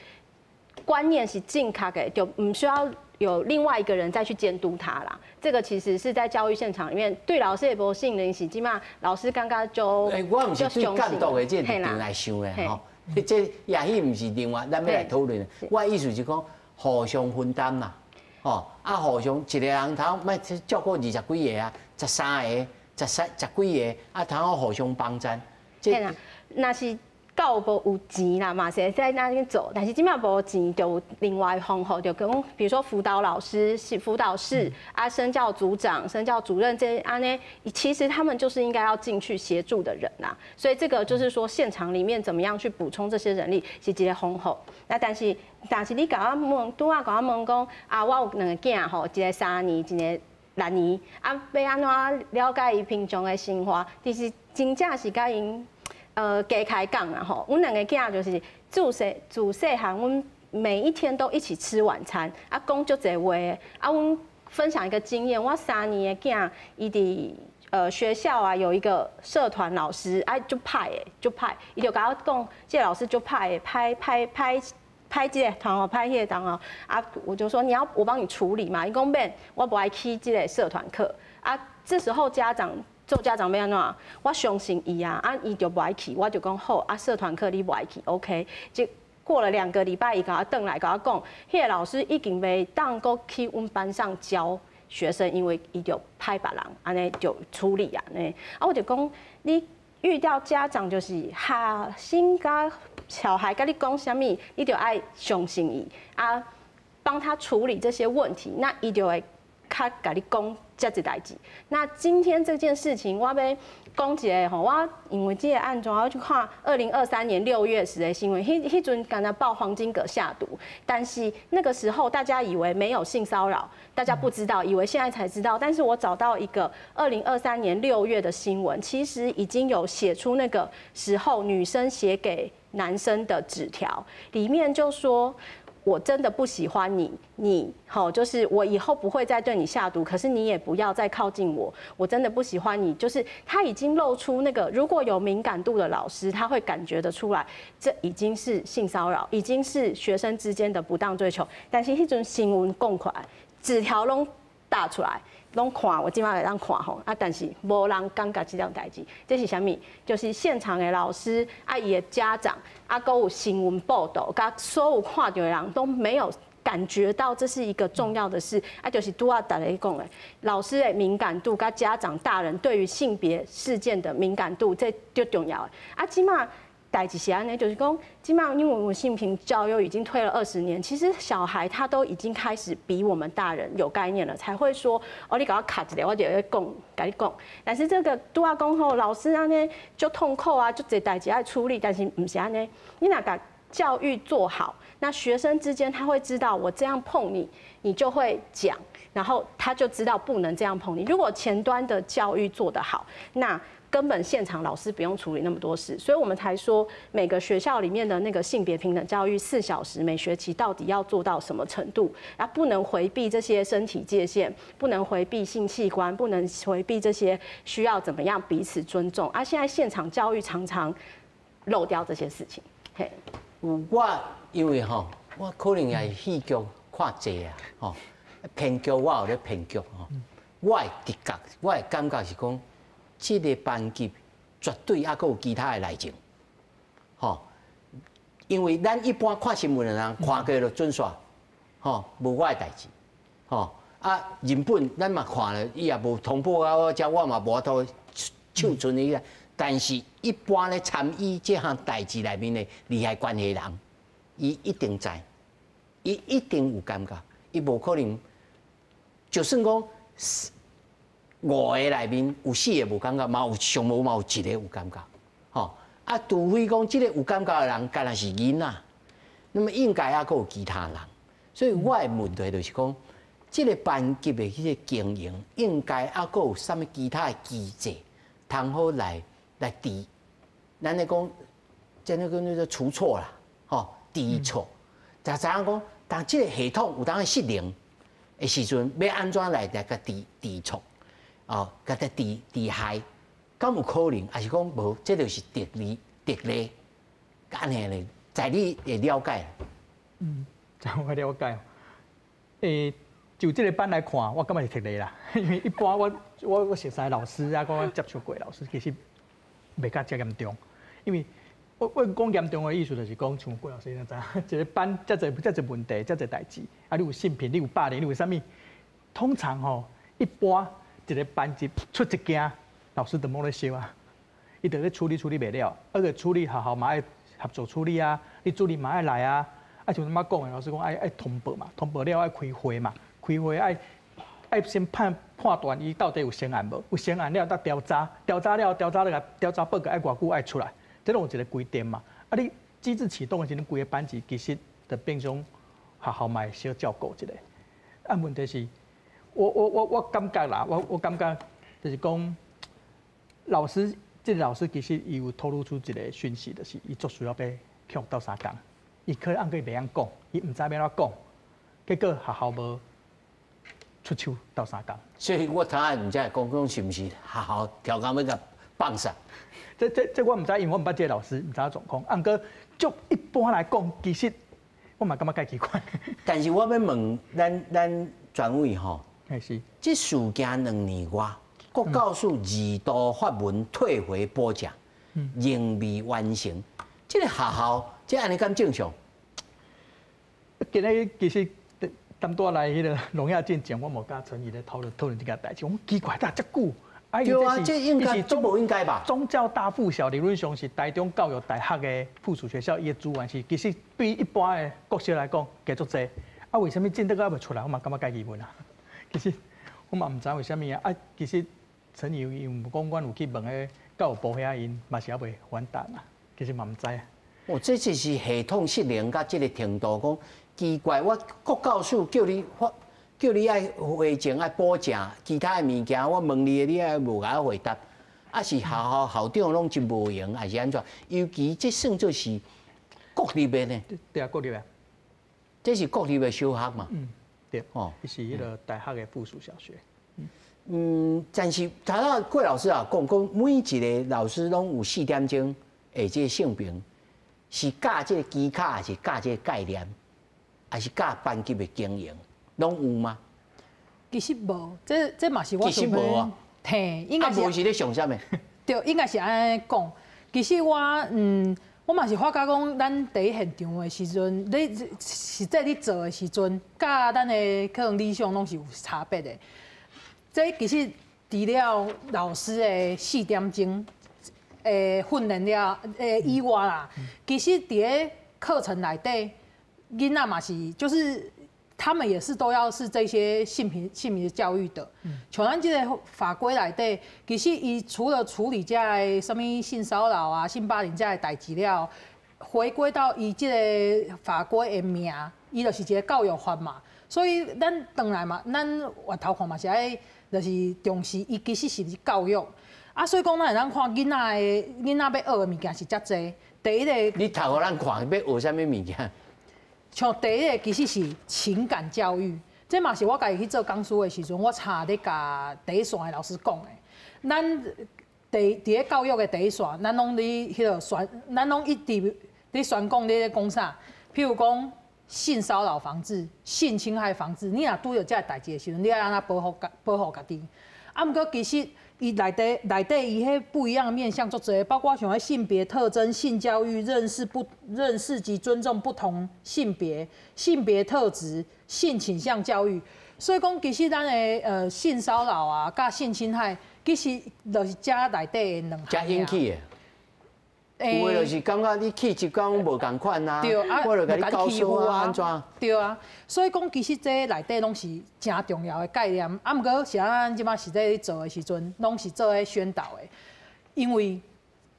觀念是正確的，就毋需要有另外一個人再去監督他啦。這個其實是在教育現場裡面對老師的無信任，是這擺老師感覺就欸，我毋是對監督的這個立場來想的吼，這也許毋是另外咱欲來討論的。我的意思是講互相分擔嘛，吼啊，互相一个人通欲照顧二十幾个啊，13个、13十幾個啊，通好互相幫贊。這若是教育部有錢啦，嘛是會使按呢做，但是這擺無錢，就有另外的方法，就講，比如說輔導老師是輔導室啊，身教組長、身教主任這按呢，其實他們就是應該要進去協助的人啦。所以這個就是說，現場裡面怎麼樣去補充這些人力是一個方法。那但是你共我問，拄仔共我問講啊，我有兩个囝吼，一个3年，一个6年，啊，欲按怎了解伊平常的生活？其實真正是共𪜶加開講啊吼。阮兩个囝就是自細漢，阮每一天都一起吃晚餐，啊，講足濟話的。啊，阮分享一個經驗，我3年的囝，伊佇學校啊有一個社團老師，啊，足歹的，足歹，伊就共我講，這個老師足歹的，歹歹歹。歹這个同學，歹彼个同學，啊，我就說你要我幫你處理嘛，伊講免，我無愛去這个社團課，啊，這時候家長做家長欲按怎？我相信伊啊，啊，伊就無愛去，我就講好，啊，社團課你無愛去，OK，就過了2個禮拜，伊共我轉來共我講，彼个老師已經袂當閣去阮班上教學生，因為伊就歹別人，按呢就處理按呢，啊，我就講你遇到家長就是學生佮小孩佮你講啥物，你就愛相信伊啊，幫他處理這些問題，那伊就會較共你講遮濟代誌。那今天這件事情，我欲講一个吼，我因為這个案子，我去看2023年6月時的新聞，彼陣敢若報黃金葛下毒，但是那個時候大家以為沒有性騷擾，大家不知道，以為現在才知道。但是我找到一個2023年6月的新聞，其實已經有寫出那個時候女生寫給男生的紙條，裡面就說，我真的不喜歡你，你好，就是我以後不會再對你下毒，可是你也不要再靠近我，我真的不喜歡你。就是他已經露出那個，如果有敏感度的老師，他會感覺得出來，這已經是性騷擾，已經是學生之間的不當追求。但是彼陣新聞講出來，紙條攏打出來，攏看，我這擺會當看吼，啊，但是無人感覺這種代誌，這是啥物？就是現場的老師啊，伊的家長啊，閣有新聞報道，佮所有看著的人都沒有感覺到這是一個重要的事，啊，就是拄仔逐家講的，老師的敏感度，佮家長大人對於性別事件的敏感度，這足重要的。啊，這擺代誌是按呢，就是講，這擺因為我們性平教育已經推了20年，其實小孩他都已經開始比我們大人有概念了，才會說，哦，你共我卡一下，我就會講，共你講。但是這個拄仔講吼，老師按呢足痛苦啊，足濟代誌愛處理，但是毋是按呢，你若共教育做好，那學生之間他會知道，我這樣碰你，你就會講，然後他就知道不能這樣碰你。如果前端的教育做得好，那根本現場老師不用處理那麼多事，所以我們才說每個學校裡面的那個性別平等教育4小時每學期到底要做到什麼程度？啊，不能迴避這些身體界限，不能迴避性器官，不能迴避這些需要怎麼樣彼此尊重。啊，現在現場教育常常漏掉這些事情。嘿，我因為吼，我可能也是戲劇看濟啊，吼，編劇我有咧編劇吼，我的直覺，我的感覺是講，這个班級絕對猶閣有其他的內情，吼，因為咱一般看新聞的人看過就準煞，吼，無我的代誌，吼，啊，原本咱嘛看了，伊也無通報啊，我遮我嘛無法度手伸伊來，但是一般咧參與這項代誌內面的利害關係人，伊一定知，伊一定有感覺，伊無可能，就算講五個內面有四個無感覺，嘛有上無嘛有一個有感覺，吼啊，除非講這个有感覺的人，敢若是囡仔，那麼應該猶閣有其他人，所以我的問題就是講，這个班級的彼个經營，應該猶閣有啥物其他的機制，通好來治，咱咧講，這那個那個除錯啦，吼，治錯，就知影講，當這个系統有當失靈的時陣，欲按怎來共治治錯？哦，共它治治害，敢有可能？抑是講無？這就是特例特例，按呢咧，在你的了解。嗯，在我了解。就這个班來看，我感覺是特例啦。因為一般我熟似老師啊，我接觸過老師，其實袂佮遮嚴重。因為我講嚴重的意思就是講，像郭老師你知影，一个班遮濟遮濟問題，遮濟代誌，啊，你有性平，你有霸凌，你有啥物？通常吼，一般。一个班級出一件，老師就無咧收啊，伊就咧處理處理袂了，而且處理學校嘛愛合作處理啊，你主任嘛愛來啊，啊像拄仔講的，老師講愛通報嘛，通報了愛開會嘛，開會愛先判斷伊到底有成案無，有成案了才調查，調查了調查了調查報告愛偌久愛出來，這攏有一個規定嘛。啊，你機制啟動的時陣，規个班級其實就變成學校嘛會小照顧一下。啊，問題是，我感覺啦，我感覺就是講，老師這個老師其實伊有透露出一個訊息，就是伊足需要欲去予鬥相共，伊可能閣袂曉講，伊毋知欲按怎講，結果學校無出手鬥相共。所以我頭下毋知講講是毋是學校調工欲共放殺？這我毋知，因為我毋捌這個老師，毋知影狀況。啊，毋過就一般來講，其實我嘛感覺介奇怪。但是我欲問咱專委吼，是。這事件2年外，國教署二度發文退回補正，仍未完成。這個學校這按呢敢正常？今日其實當拄來彼個榮耀進前，我無佮陳怡咧討論討論這件代誌。我奇怪，咋遮久？對啊，這應該都無應該吧？總教大附小理論上是台中教育大學的附屬學校，伊的資源是其實比一般的國小來講加足濟。啊，為啥物進度閣猶未出來？我嘛感覺介疑問啊。其實我嘛毋知為啥物啊。啊，其實陳怡伊有講，阮有去問彼教育部遐，𪜶嘛是猶未回答啊。其實嘛毋知啊。哦，這就是系統失靈佮這個程度，講奇怪，我國教署叫你發。叫你愛回正愛補正，其他的物件我問你的，你也無共我回答。啊，是學校校長攏真無閒，還是按怎？尤其這算做是國立的呢？對啊，國立的。這是國立的小學嘛？嗯，對。哦，這是彼個大學的附屬小學。嗯，但是頭仔郭老師啊講講，每一個老師攏有4點鐘的這個性平，是教這個技巧，還是教這個概念，還是教班級的經營？攏有嗎？其實無，這嘛是我其實無啊。嘿，應該是。啊，無是咧上啥物？對，應該是按呢講。其實我嘛是發覺講，咱佇現場的時陣，你實際咧做的時陣，佮咱的可能理想攏是有差別的。這其實除了老師的4點鐘的訓練了以外啦，其實佇咧課程內底，囡仔嘛是就是。他們也是都要是這些性平的教育的。像咱這個法規內底，其實伊除了處理這个啥物性騷擾啊、性霸凌這个代誌了，回歸到伊這個法規的名，伊就是一個教育法嘛。所以咱轉來嘛，咱回頭看嘛是愛，就是重視伊其實是教育。啊，所以講咱會當看囡仔欲學的物件是遮濟。第一個，你讀予咱看，欲學啥物物件？像第一個其實是情感教育，這嘛是我家己去做講師的時陣，我差咧共第一線的老師講的。咱佇咧教育的第一線，咱攏佇彼個宣，咱攏一直佇宣講咧講啥？譬如講性騷擾防治、性侵害防治，你若拄著這个代誌的時陣，你愛按怎保護家己？啊，毋過其實伊內底伊彼不一樣的面向足濟，包括像彼性別特徵、性教育、認識及尊重不同性別、性別特質、性傾向教育。所以講，其實咱的性騷擾啊，佮性侵害，其實就是遮內底的兩項。遮引起的。有的就是感覺你氣質敢無仝款啊，我就共你搞笑啊，按怎？對啊，所以講其實這內底攏是誠重要的概念。啊，毋過是咱這擺實際咧做的時陣，攏是做咧宣導的。因為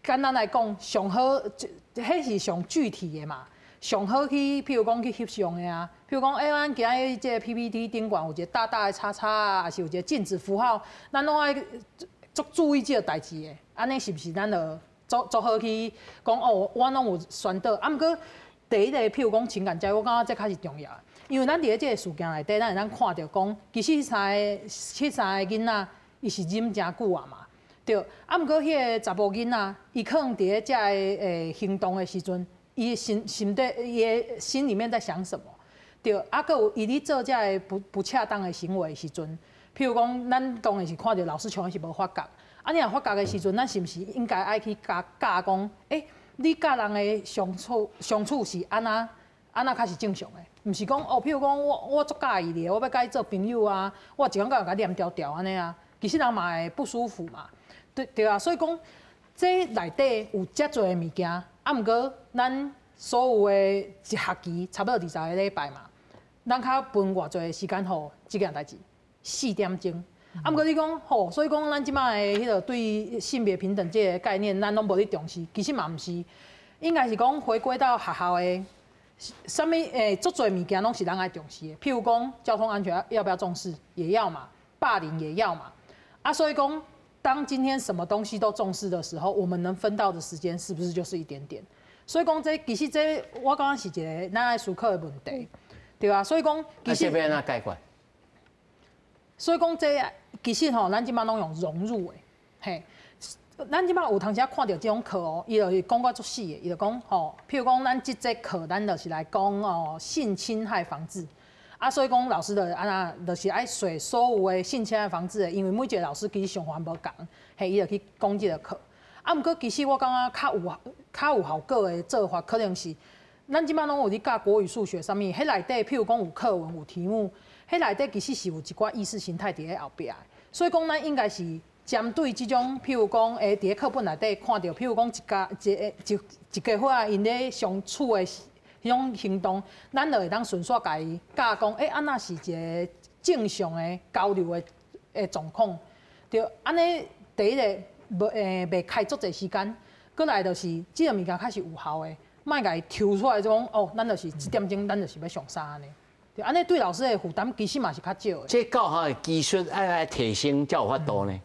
簡單來講，上好，彼是上具體的嘛。上好去，譬如講去翕相的啊，譬如講，欸，咱今日這個 PPT 頂懸有一個大大的叉叉啊，抑是有一個禁止符號，咱攏愛足注意這個代誌的。按呢是毋是咱就足好去講哦，我攏有宣導。啊，毋過第一個，譬如講情感教育，我感覺這較是重要的，因為咱佇咧這個事件內底，咱會當看著講，其實彼三個囡仔，伊是忍誠久啊嘛，對。啊，毋過彼个查埔囡仔，伊可能佇咧這个行動的時陣，伊心底，伊的心裡面在想什麼？對。啊，閣有伊咧做這个不恰當的行為的時陣，譬如講，咱當然是看著老師像是無發覺。啊，你若發覺的時陣，咱是毋是應該愛去共教講？欸，你佮人的相處是按怎按怎較是正常的？毋是講哦，譬如講我足佮意你的，我欲佮伊做朋友啊，我一工到晚共黏牢牢按呢啊，其實人嘛會不舒服嘛。對對啊，所以講這內底有遮濟的物件，啊，毋過咱所有的一學期差不多20個禮拜嘛，咱較分偌濟的時間予這件代誌，4點鐘。啊，毋過你講吼，所以講咱這擺的彼個對性別平等這個概念，咱攏無咧重視，其實嘛毋是，應該是講回歸到學校的啥物欸，足濟物件攏是咱愛重視的。譬如講，交通安全要不要重視？也要嘛，霸凌也要嘛。啊，所以講，當今天什麼東西都重視的時候，我們能分到的時間是不是就是一點點？所以講，這其實這我感覺是一個咱愛思考的問題，對啊。所以講，其實欲按怎解決？所以講，這其實吼，咱這擺攏用融入的，嘿。咱這擺有當時看著這種課哦，伊就是講甲足死的，伊就講吼，譬如講咱這節課，咱就是來講哦性侵害防治，啊，所以講老師就按怎，就是愛選所有的性侵害防治的，因為每一個老師其實想法無仝，嘿，伊就去講這個課。啊，毋過其實我感覺較有效果的做法，可能是咱這擺攏有咧教國語、數學啥物，彼內底譬如講有課文、有題目，彼內底其實是有一寡意識形態佇咧後壁，所以講咱應該是針對這種，譬如講，佇咧課本內底看著，譬如講一家一一一家伙仔𪜶咧相處的彼種行動，咱就會當順紲共伊教講，按怎是一個正常的交流的狀況，對，按呢第一个無袂開足濟時間，閣來就是這个物件較是有效的，莫共伊抽出來就講，哦，咱就是這點鐘，咱就是欲上啥按呢，對，按呢對老師的負擔其實嘛是較少的。這教學的技術愛提升才有法度呢。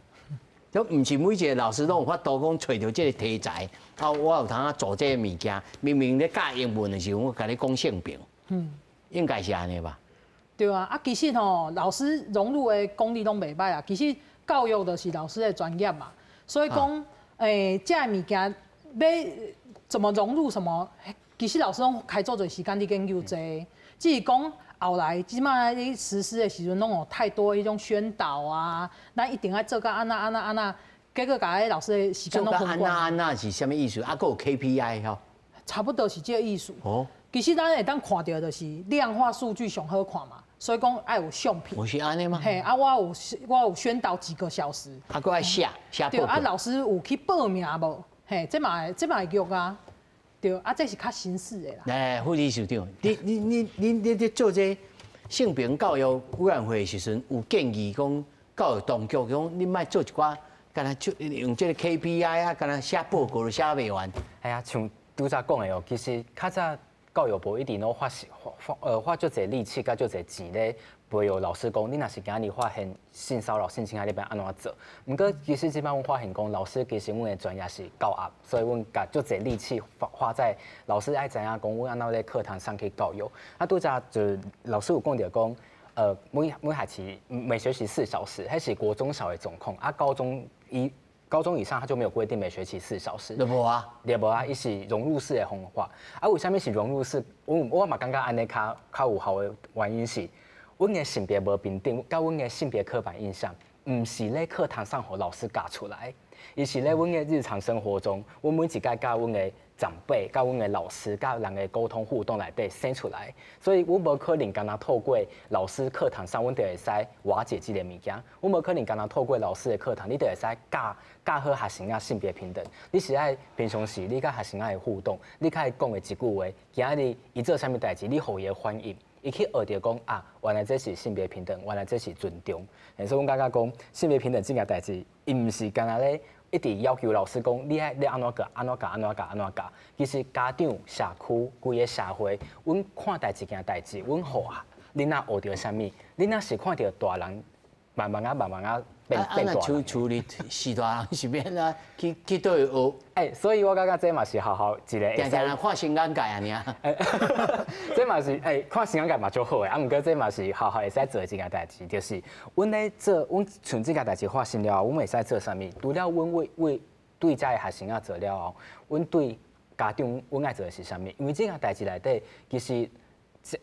就毋是每一個老師攏有法度講揣著這個題材，啊，我有通做這個物件。明明咧教英文的時候，我共你講性平，應該是按呢吧？對啊，啊，其實吼，老師融入的功力攏袂䆀啊。其實教育就是老師的專業嘛，所以講，這个物件欲怎麼融入什麼，其實老師攏開足濟時間佇研究這個，只是講後來這擺咧實施的時陣，攏有太多彼種宣導啊，咱一定愛做甲按怎按怎按怎，結果共彼老師的時間攏分光。按怎按怎是啥物意思？啊，閣有 KPI 吼？差不多是這個意思。哦。其實咱會當看著就是量化數據上好看嘛，所以講愛有相片。有是按呢嗎？嘿，啊，我有宣導幾個小時。啊，閣愛寫寫報告。對，啊，老師有去報名無？嘿，這嘛會用啊。對，啊，這是較形式的啦。來，副理事長，你咧做這性平教育委員會的時陣，有建議講教育當局講，你莫做一寡，敢若就用這個 KPI 啊，敢若寫報告都寫袂完。係啊，像拄才講的哦，其實較早教育部一直攏花花花足濟力氣，佮足濟錢咧培育老師講，你若是今日發現性騷擾、性侵害，你欲按怎做？毋過其實這擺阮發現講，老師其實阮的專業是教學，所以阮共足濟力氣花在老師愛知影講，阮按怎咧課堂上去教育。啊，拄才就老師有講著講，每學期每學期4小時，彼是國中小的狀況，啊，高中以上，他就沒有規定每學期四小時。對無啊？對無啊？伊是融入式的方法。啊，為啥物是融入式？我嘛感覺按呢較有效的原因是，阮的性別無平等，佮阮的性別刻板印象，毋是咧課堂上予老師教出來，伊是咧阮的日常生活中，阮每一擺佮阮的長輩、佮阮的老師、佮人的溝通互動內底生出來，所以阮無可能干焦透過老師課堂上，阮就會使瓦解這個物件。阮無可能干焦透過老師的課堂，你就會使教教好學生仔性別平等。你是愛平常時，你佮學生仔的互動，你佮伊講的一句話，今仔日伊做啥物代誌，你予伊的反應，伊去學著講啊，原來這是性別平等，原來這是尊重。所以阮感覺講性別平等這件代誌，伊毋是干焦咧一直要求老師講，你愛你按怎教，按怎教，按怎教，按怎教。其實家長、社區、規個社會，阮看待這件代誌，阮予囡仔學著啥物？囡仔是看著大人慢慢仔、慢慢仔變大人。處理序大人是欲按怎去佗位學？欸，所以我感覺這嘛是學校一個。定定人看新眼界按呢。這嘛是欸，看新眼界嘛足好的，啊，毋過這嘛是學校會使做的一件代誌，就是阮咧做，阮像這件代誌發生了後，阮會使做啥物？除了阮為對遮的學生仔做了後，阮對家長，阮愛做的是啥物？因為這件代誌內底，其實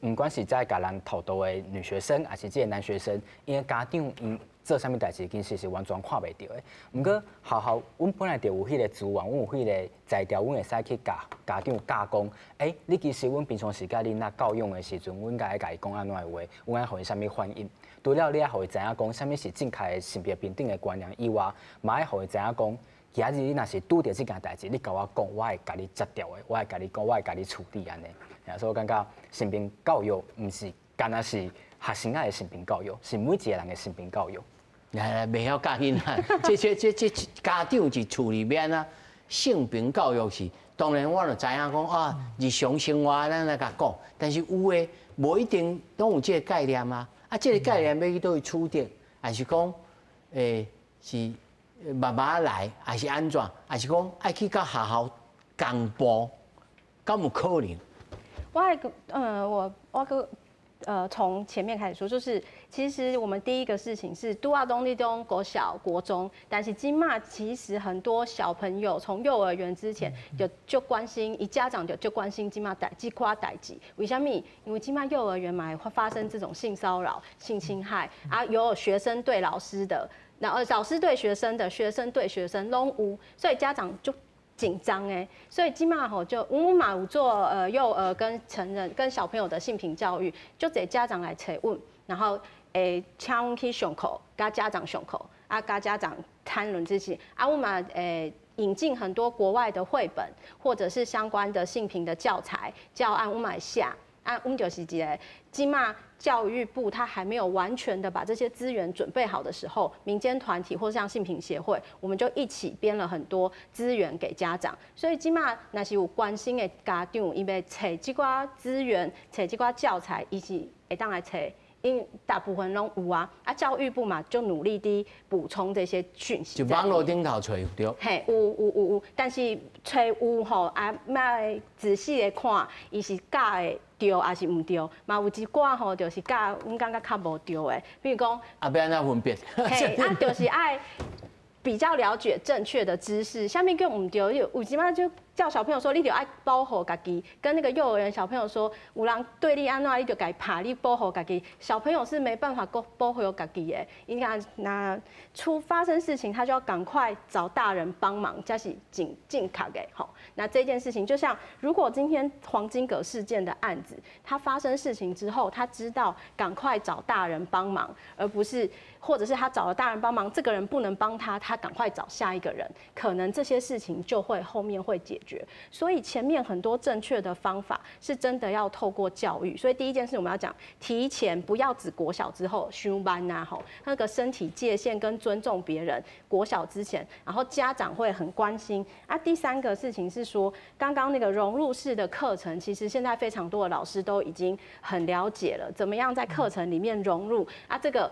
毋管是遮共人偷渡的女學生，抑是這个男學生，𪜶的家長𪜶做啥物代誌，其實是完全看袂著的。毋過學校，阮本來就有彼个資源，阮有彼个才調，阮會使去共家長教講，欸，你其實阮平常時佮囡仔教養的時陣，阮該共伊講按怎的話，阮愛予伊啥物反應。除了你愛予伊知影講啥物是正確的性別平等的觀念以外，嘛愛予伊知影講，今仔日你若是拄著這件代誌，你共我講，我會共你接著的，我會共你講，我會共你處理按呢。所以我感覺性平教育毋是干焦是學生仔的性平教育，是每一個人的性平教育。來來，袂曉教囡仔，這家長佇厝裡面啊，性平教育是當然我就知影講啊，日常生活咱來共講，但是有的無一定攏有這個概念啊。啊，這個概念欲去佗位取得，還是講，是慢慢來，還是按怎？還是講愛去到學校公布，敢有可能？我從前面開始說，就是其實我們第一個事情是拄仔講你講國小、國中，但是這馬其實很多小朋友從幼兒園之前就關心，伊家長就關心這馬代這塊代誌。為啥物？因為這馬幼兒園嘛會發生這種性騷擾、性侵害啊，有學生對老師的，然後老師對學生的，學生對學生攏有，所以家長就緊張欸，所以這馬吼就阮嘛有做幼兒跟成人跟小朋友的性平教育，就濟家長來揣阮，然後請阮去上課，佮家長上課，啊佮家長談論這些，啊阮嘛引進很多國外的繪本或者是相關的性平的教材教案，阮嘛會寫，啊阮就是一个這馬教育部他還沒有完全的把這些資源準備好的時候，民間團體或像性平協會，我們就一起編了很多資源給家長。所以這馬若是有關心的家長，伊欲揣這寡資源、揣這寡教材，伊是會當來揣，因為大部分攏有啊。啊，教育部嘛就努力地補充這些訊息。就網路頂頭揣著。嘿，有有有有，但是揣有吼啊，欲仔細的看，伊是教的對還是毋對？嘛有一寡吼，就是教阮感覺較無對的，比如講，啊，欲按怎分辨？嘿，啊，就是愛比較了解正確的知識，啥物叫毋對？有一擺就教小朋友說，你著愛保護家己，跟那個幼兒園小朋友說，有人對你按怎，你就共伊拍，你保護家己。小朋友是沒辦法保護家己的，伊講若出發生事情，他就要趕快找大人幫忙，這是真正確的吼。那這件事情，就像如果今天黃金葛事件的案子，他發生事情之後，他知道趕快找大人幫忙，而不是或者是他找了大人幫忙，這個人不能幫他，他趕快找下一個人，可能這些事情就會後面會解決。所以前面很多正確的方法是真的要透過教育。所以第一件事我們要講，提前不要只國小之後修班呐吼，那個身體界限跟尊重別人，國小之前，然後家長會很關心。啊，第三個事情是說，剛剛那個融入式的課程，其實現在非常多的老師都已經很了解了，怎麼樣在課程裡面融入啊這個。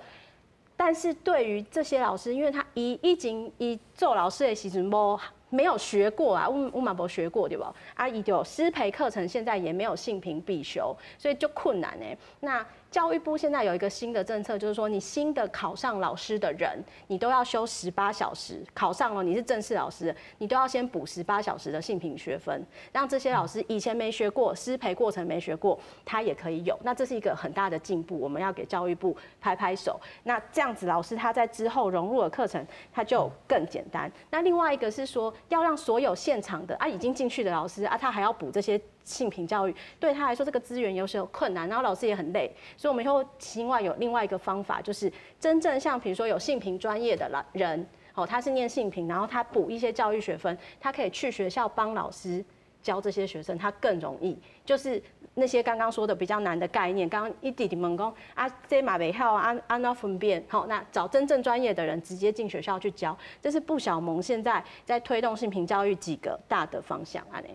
但是對於這些老師，因為他伊前伊做老師的時陣無沒有學過啊，阮嘛無學過對無？啊，伊就師培課程現在也沒有性平必修，所以就困難呢。那教育部現在有一個新的政策，就是說你新的考上老師的人，你都要修十八小時，考上了你是正式老師，你都要先補十八小時的性平學分，讓這些老師以前沒學過，師培過程沒學過，他也可以有。那這是一個很大的進步，我們要給教育部拍拍手。那這樣子老師他在之後融入的課程，他就更簡單。那另外一個是說，要讓所有現場的啊已經進去的老師啊，他還要補這些性平教育，對他來說這個資源有時候困難，然後老師也很累，所以我們又另外有另外一個方法，就是真正像比如說有性平專業的人，哦，他是念性平，然後他補一些教育學分，他可以去學校幫老師教這些學生，他更容易。就是那些剛剛說的比較難的概念，剛剛伊直直問講啊，這嘛袂曉啊，按怎分辨？好，那找真正專業的人直接進學校去教，這是部小盟現在在推動性平教育幾個大的方向。按呢。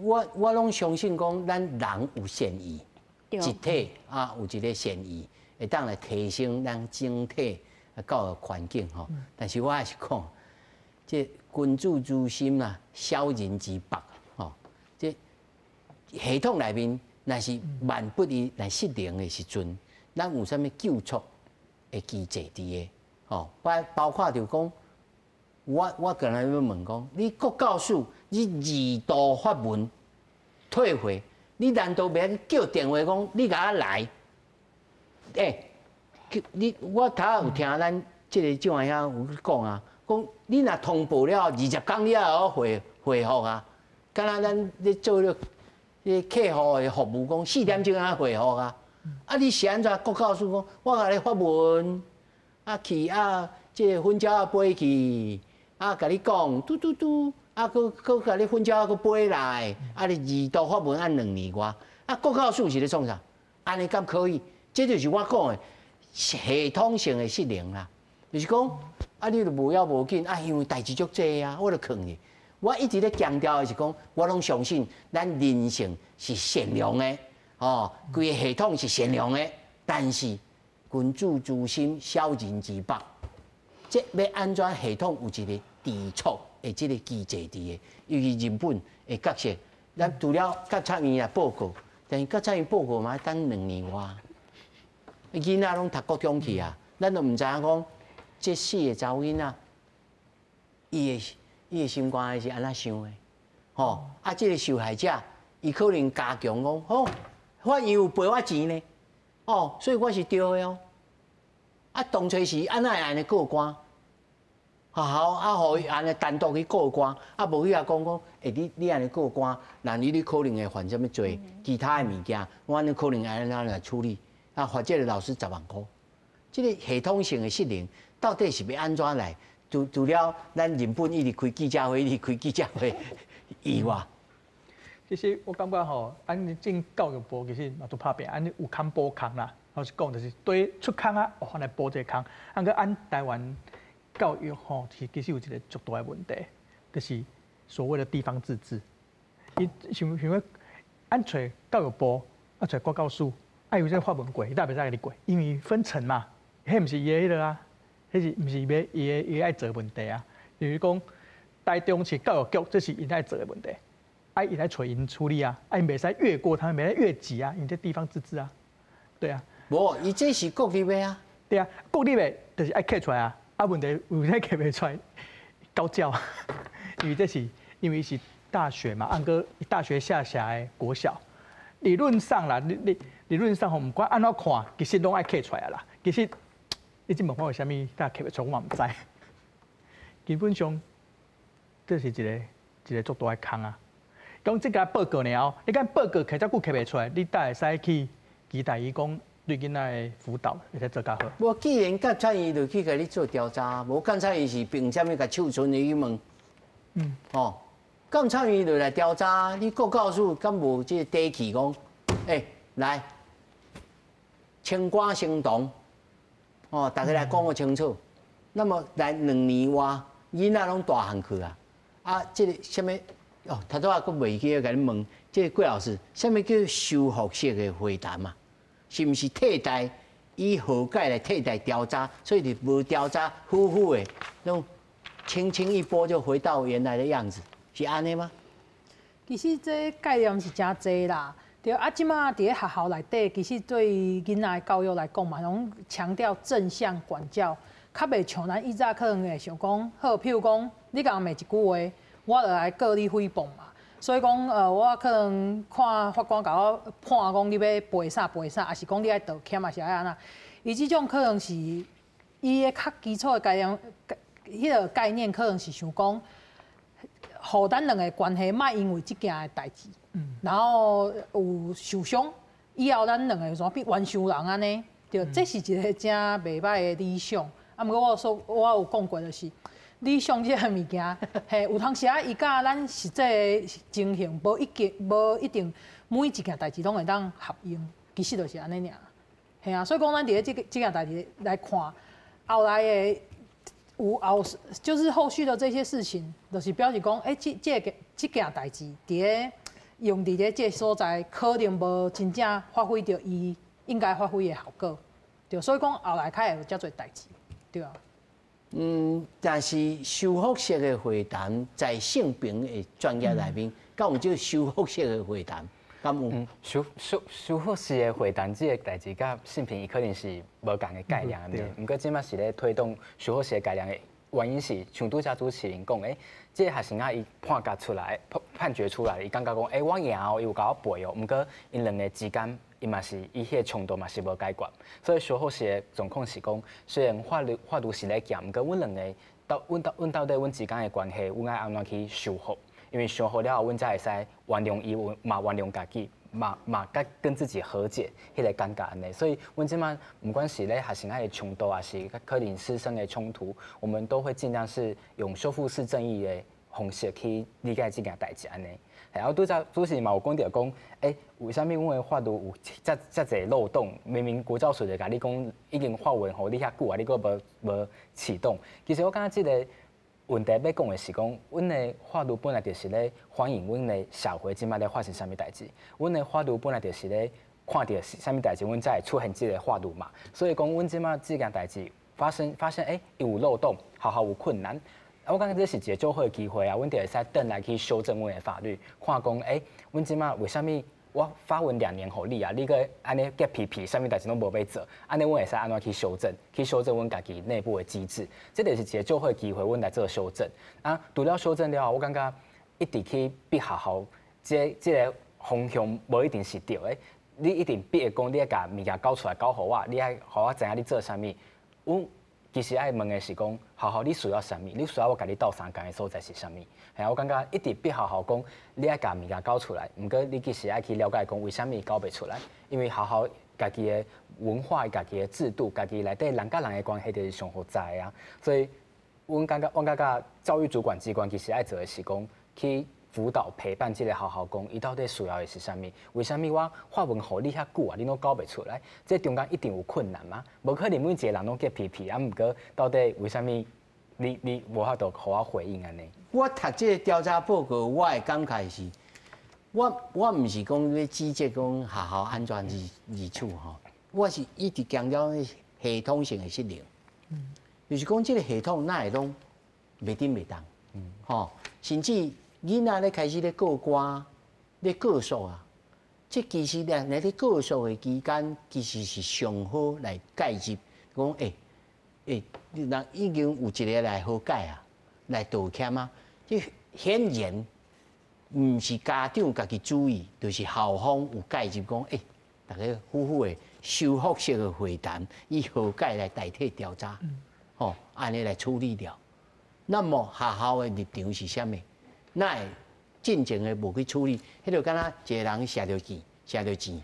我攏相信講，咱人有善意，集體啊有一个善意，會當來提升咱整體教育環境吼。但是我還是講，這君子之心啊，小人之腹吼。這系統內面，若是萬不伊來失靈的時陣，咱有啥物糾錯的機制佇个吼？包括就講，我剛才欲問講，你國教署你二度發文退回，你難道袂叫電話講你共我來？你我頭仔有聽咱這个蔣兄有講啊，講你若通報了20工了後回覆啊，敢若咱咧做了彼客戶的服務，講4點鐘啊回覆啊，啊你是按怎國教署講，我共你發文，啊去啊，這个粉鳥仔飛去，啊共你講，嘟嘟嘟，啊閣閣共你粉鳥仔閣飛來，啊你二度發文按2年外，啊國教署是咧創啥？按呢敢可以？這就是我講的系統性的失靈啦，就是講啊你著無要無緊啊，因為代誌足濟啊，我著囥去。我一直咧強調的是講，我攏相信咱人性是善良的，哦，規个系統是善良的，但是君子之心，小人之腹，這欲按怎系統有一個治錯的這个機制佇的，尤其日本的角色，咱除了監察院來報告，但是監察院報告嘛愛等兩年外，囡仔攏讀國中去啊，咱都毋知影講這四个查某囡仔，伊的心肝是按怎想的，吼啊！這个受害者，伊可能加強講，吼，法院有賠我錢呢，哦，所以我是對的哦。啊，當初是按怎會按呢過關？學校啊，予伊按呢單獨去過關，啊，無去遐講講，欸，你按呢過關，那你可能會犯啥物罪？其他的物件，我按呢可能愛按怎來處理？啊，罰這个老師10萬塊，這个系統性的失靈，到底是欲按怎來？除了咱日本一直開記者會，一直開記者會以外，其實我感覺吼，按進教育部其實嘛都拍拚，按有空補空啦。老實講，就是對出空啊，哦，來補這個空。啊，閣按台灣教育吼，是其實有一個足大的問題，就是所謂的地方自治。伊想想欲按揣教育部，啊揣國教署，啊有這個發文過，伊倒袂使共你過，因為分層嘛，彼毋是伊的彼个啊。彼是毋是欲伊的伊愛做問題啊？比如講，台中市教育局，這是𪜶愛做的問題，啊，𪜶愛揣𪜶處理啊，啊，𪜶袂使越過他們，袂使越級啊，𪜶這地方自治啊，對啊。無，伊這是國立的啊。對啊，國立的，就是愛刻出來啊，啊，問題有啥刻袂出來，高教，因為這是因為是大學嘛，按閣大學下轄的國小，理論上啦，你理論上吼，毋管按怎看，其實攏愛刻出來啦，其實。你這問我為啥物，大家刻袂出，我嘛毋知。基本上，這是一個一個足大的空啊。講這個報告爾，你講報告刻遮久刻袂出來，你才會使去期待伊講對囡仔的輔導會使做較好。無，既然監察院就去共你做調查，無監察院是憑啥物共手伸去問？哦，監察院就來調查，你國教署敢無這個底氣講？欸，來，清官先動。哦，大家來講個清楚。那麼來兩年外，囡仔攏大漢去啊！啊，這个啥物？哦，頭拄仔閣袂記得共你問，這个郭老師，啥物叫修復式的會談嘛？是毋是替代以和解來替代調查？所以你無調查，呼呼的，攏輕輕一撥就回到原來的樣子，是按呢嗎？其實這概念是誠濟啦。對啊，這馬佇咧學校內底，其實對囡仔的教育來講嘛，攏強調正向管教，較袂像咱以早可能會想講，好，譬如講，你共我罵一句話，我就來告你誹謗嘛。所以講，我可能看法官共我判講你欲賠啥賠啥，抑是講你愛道歉，抑是愛按怎？伊這種可能是伊的較基礎的概念，彼個概念可能是想講，予咱兩个關係莫因為這件的代誌，然後有受傷，以後咱兩个怎變冤仇人按呢？對，這是一个誠袂䆀的理想。啊，毋過我說我有講過，就是理想這个物件，嘿，有當時啊，伊佮咱實際的情形無一定每一件代誌攏會當合用，其實就是按呢爾。嘿啊，所以講咱佇咧這件代誌來看，後來的有後就是後續的這些事情，就是表示講，欸，這件代誌佇咧用佇咧這个所在，可能無真正發揮著伊應該發揮的效果，對，所以講後來較會有遮濟代誌，對啊。但是修復式的會談在性平的專業內面，敢有這個修復式的會談？敢有？修復式的會談這个代誌，佮性平伊可能是無仝的概念的。毋過這馬是咧推動修復式的概念的原因是，像拄才主持人講，欸，這个學生仔伊判決出來，判決出來，伊感覺講，欸，我贏哦，伊有共我賠哦。毋過𪜶兩个之間，伊嘛是伊彼个衝突嘛是無解決。所以修復式的狀況是講，雖然法律是咧行，毋過阮兩个到阮到阮到底阮之間的關係，阮愛按怎去修復？因為修復了後，阮才會使原諒伊，嘛原諒家己，嘛佮跟自己和解，彼个感覺按呢。所以，阮這馬毋管是咧學生仔的衝突，抑是可能師生的衝突，我們都會盡量是用修復式正義的方式去理解這件代誌按呢。然後拄才主持人嘛有講著講，欸，為啥物阮的法律有遮濟漏洞？明明國教署就共你講已經發文予你遐久啊，你閣無啟動。其實我感覺這个。問題欲講的是講，阮的法律本來就是咧反映阮的社會這擺咧發生啥物代誌。阮的法律本來就是咧看著啥物代誌，阮才會出現這个法律嘛。所以講，阮這擺這件代誌發生發現，欸，有漏洞，學校有困難。我感覺這是一個足好的機會啊，阮就會使轉來去修正阮的法律，看講，欸，阮這擺為啥物我發文2年予你啊，你閣按呢潔皮皮，啥物代誌攏無欲做，按呢阮會使按怎去修正？去修正阮家己內部的機制，這就是一個足好的機會，阮來做修正。啊，除了修正了後，我感覺一直去逼學校，這個方向無一定是對的。你一定逼伊講，你愛共物件交出來交予我，你愛予我知影你做啥物。阮其實愛問的是講，學校你需要啥物？你需要我共你鬥相共的所在是啥物？嘿啊，我感覺一直逼學校講，你愛共物件交出來，毋過你其實愛去了解講，為啥物交袂出來？因為學校家己的文化、家己的制度、家己內底人佮人的關係就是上複雜的啊。所以，阮感覺教育主管機關其實愛做的是講，去輔導陪伴這個學校講，伊到底需要的是啥物？為啥物我發文予你遐久啊，你攏交袂出來？這中間一定有困難嗎？無可能每一個人攏潔皮皮啊，毋過到底為啥物你無法度予我回應按呢？我讀這个調查報告，我的感覺是，我毋是講欲指責講學校按怎而處吼，我是一直強調系統性的失靈，就是講這个系統哪會攏袂振袂動，吼，甚至囡仔咧開始咧告官、咧告訴啊，這其實咧，咧咧告訴的期間，其實是上好來介入，講欸欸，人已經有一个來和解啊，來道歉啊，這顯然毋是家長家己主意，就是校方有介入講，欸，大家好好的修復式的會談，以和解來代替調查，吼，按呢來處理掉。那麼學校的立場是啥物？哪會進前的無去處理？彼就敢若一個人賒著錢，賒著錢，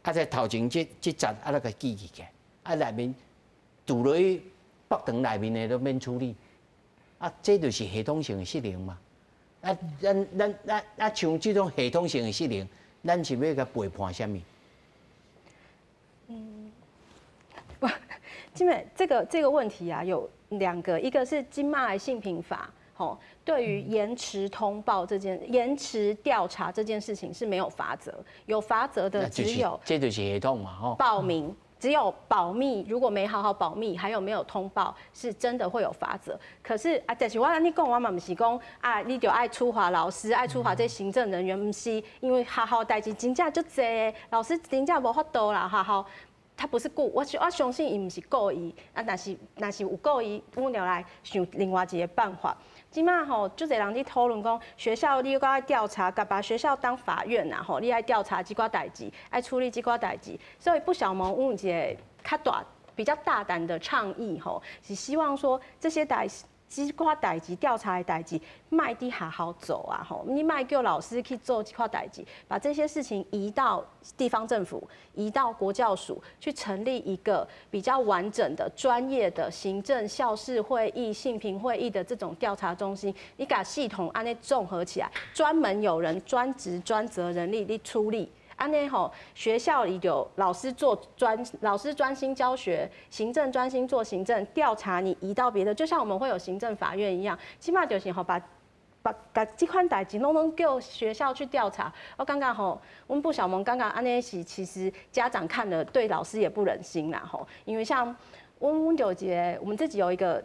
啊，在頭前這節啊，來共記起來，啊，內面除落去北腸內面的都免處理，啊，這就是系統性的失靈嘛。啊，咱像這種系統性的失靈，咱是欲共背叛啥物？嗯，不，基本這個問題啊，有兩個，一個是這擺的性平法。吼，對於延遲通報這件、延遲調查這件事情是沒有罰則，有罰則的只有這就是系統嘛，吼。報名只有保密，如果沒好好保密，還有沒有通報，是真的會有罰則。可是啊，但是我按呢講，我嘛毋是講啊，你就愛處罰老師，愛處罰這行政人員，毋是，因為學校代誌真正足濟，老師真正無法度啦，學校。他不是故，我相信伊毋是故意，啊，但是有故意，阮就來想另外一个辦法。這擺吼，足濟人佇討論講，學校你閣愛調查，共把學校當法院啊吼，你愛調查這寡代誌，愛處理這寡代誌，所以不小萌阮有一个較大、比較大膽的倡議吼，是希望說這些代這寡代誌調查的代誌，莫佇學校做啊吼，你莫叫老師去做這款代誌，把這些事情移到地方政府，移到國教署，去成立一個比較完整的專業的行政校事會議、性平會議的這種調查中心，你共系統按呢綜合起來，專門有人專職專責人力來處理。按呢吼，學校裡有老師做專，老師專心教學，行政專心做行政，調查你移到別的，就像我們會有行政法院一樣，起碼就是吼把這款代誌攏攏叫學校去調查。我感覺吼，阮不小萌感覺按呢是，其實家長看了對老師也不忍心啦吼，因為像阮就有一个，我們自己有一個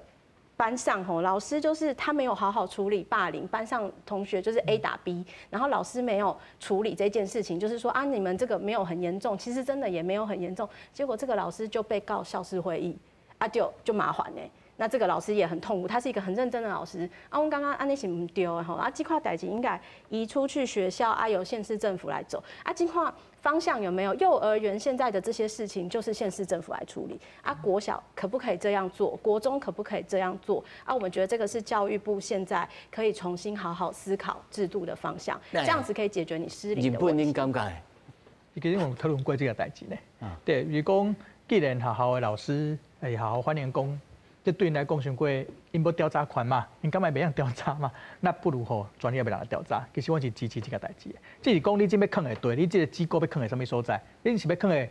班上吼，老師就是他沒有好好處理霸凌，班上同學就是 A 打 B，然後老師沒有處理這件事情，就是說啊，你們這個沒有很嚴重，其實真的也沒有很嚴重，結果這個老師就被告校事會議，啊就麻煩呢。那這個老師也很痛苦，他是一個很認真的老師。啊，阮感覺按呢是毋對的吼，啊，這塊代誌應該移出去學校，啊，由縣市政府來做。啊，這塊方向有沒有？幼兒園現在的這些事情就是縣市政府來處理。啊，國小可不可以這樣做？國中可不可以這樣做？啊，我們覺得這個是教育部現在可以重新好好思考制度的方向，這樣子可以解決你失靈的問題。日本恁感覺？其實我有討論過這個代誌呢。對，如講既然學校的老師，欸，學校反映講，這對𪜶來講，傷過𪜶無調查權嘛，𪜶感覺袂曉調查嘛，那不如予專業的人來調查。其實我是支持這個代誌的，只是講你這欲囥佇佗，你這个機構欲囥佇啥物所在？你是欲囥佇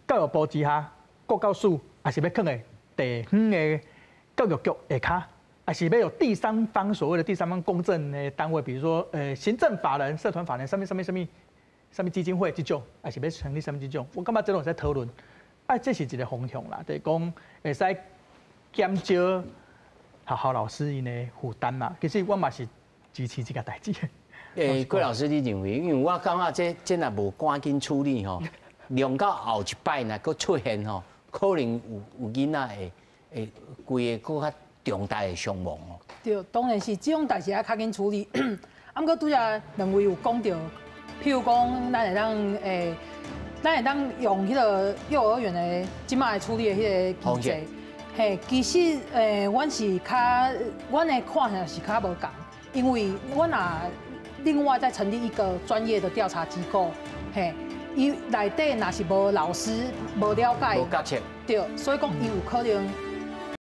教育部之下國教署，抑是欲囥佇地方的教育局下跤？抑是欲有第三方所谓的第三方公正的单位，比如说行政法人、社团法人，啥物啥物啥物啥物基金會這種，抑是欲成立啥物這種，我感覺這攏會使討論。啊，這是一個方向啦，就是講會使減少學校老師𪜶的負擔嘛。其實我嘛是支持這個代誌。郭老師，你認為？因為我感覺這若無趕緊處理吼，量到後一擺若閣出現吼，可能有囡仔會規个閣較重大的傷亡哦。對，當然是這種代誌愛較緊處理。啊，毋過拄才兩位有講著，譬如講，咱會當用彼个幼兒園的這擺處理的彼个機制。嘿，其實阮的看法是較無仝，因為阮若另外再成立一個專業的調查機構，嘿，伊內底若是無老師無了解，無決策，對，所以講伊有可能